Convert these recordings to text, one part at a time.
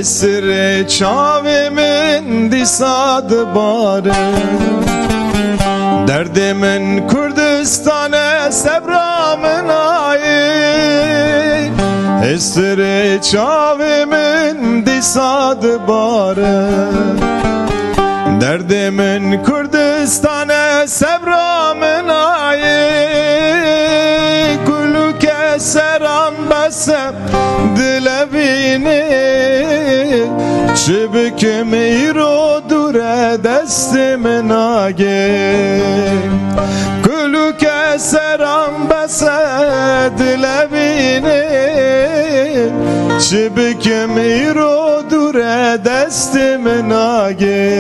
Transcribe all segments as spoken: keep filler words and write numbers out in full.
Sirê çavê min dîsa dibare. Derdê min Kurdistan e, sebra min ayê. Sirê çavê min dîsa dibare. Derdê min Kurdistan e, sebra min ayê. Kulûke seran bes e, dilevînê. Çi bikim îro dûr e, destê min nagê. Kulûke seran bes e, dilevînê. Çi bikim îro dûr e, destê min nagê.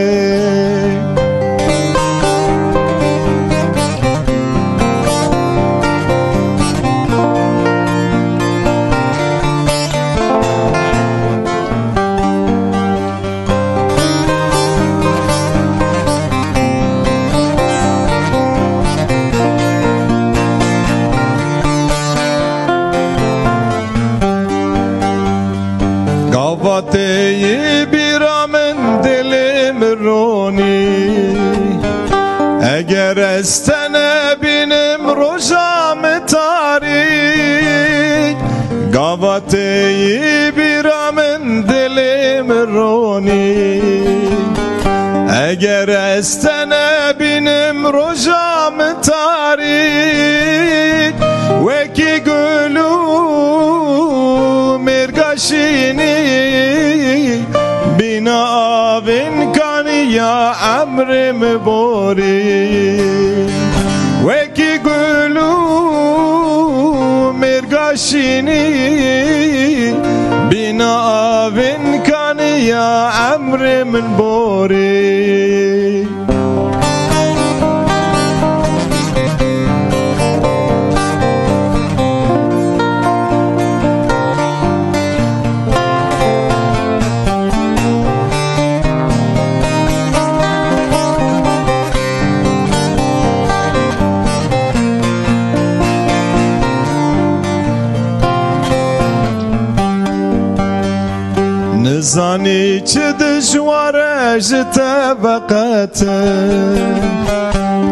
Gavatê yî bîra min dilê min ronî. Eger ez te nebînim roja min tarî. Gavatê yî bîra min dilê min ronî. Eger ez te nebînim roja min tarî. Wekî gul û mêrga şînî, bîna avên kaniya emrê min borî. Wekî gul û mêrga şînî, bîna avên kaniya emrê min borî. Nizanî çi dijwar e ji te veqetin.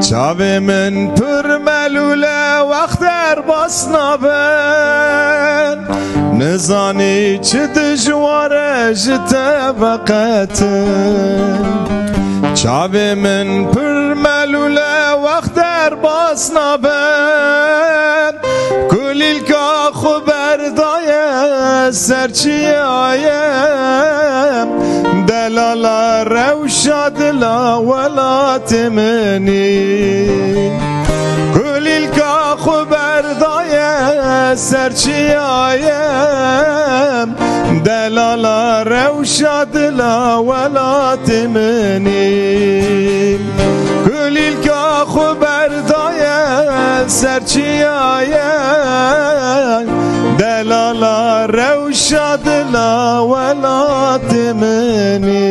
Çavê min pir melûl e, wext derbas nabin. Nizanî çi dijwar e ji te veqetin. Çavê min pir melûl e, wext derbas nabin. Kulîlka xwe berdaye ser çiyayê, delala rewşa dila welatê min î. Kulîlka xwe berdaye ser çiyayê, delala rewşa dila welatê min î. Kulîlka xwe berdaye ser çiyayê, delala rewşa dila welatê min î.